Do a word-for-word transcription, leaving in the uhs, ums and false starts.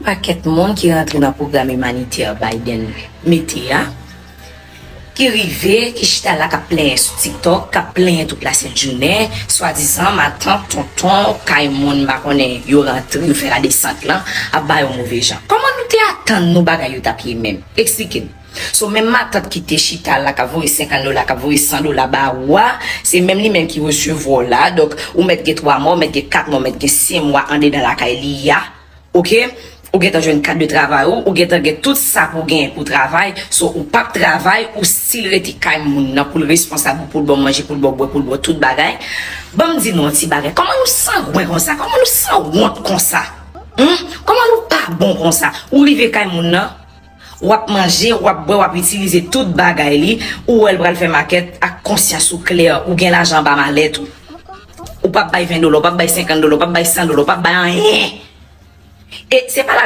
Pakèt moun ki rantre nan pwogram imanitè Biden mete a, ki rive, ki chita la, k ap plenyen sou TikTok, k ap plenyen tout lasent jounen, swadizan matant, tonton, kay moun, m pa konnen, yo rantre, yo fè ladesant lan, ap ba yo move jan. Kòman nou te atann nou bagay yo t ap ye menm? Eksplike m. So, menm matant ki te chita la, k ap voye senkant dola, k ap voye san dola ba ou a, se menm li menm ki resevwa w la. Donk, ou mèt gen twa mwa, ou mèt gen kat mwa, ou mèt gen senk mwa andedan lakay li a. Oke? Ou gentan jwenn kat de travay ou, ou gentan gen tout sa pou genyen pou travay. So, ou p ap travay, ou still rete kay moun nan pou l responsab ou, pou l ba w manje, pou l ba w bwè, pou l ba w tout bagay. Ban m di nou yon ti bagay. Kòman nou sangwen konsa? Kòman nou sanwont konsa? Hmm? Kòman nou pa bon konsa? Ou rive kay moun nan, w ap manje, w ap bwè, w ap itilize tout bagay li, ou wè l pral fè makèt ak konsyans ou klè, ou gen lajan anba malèt ou. Ou p ap bay ven dola, ou p ap bay senkant dola, ou p ap bay san dola, ou p ap bay anyen. E se pa la,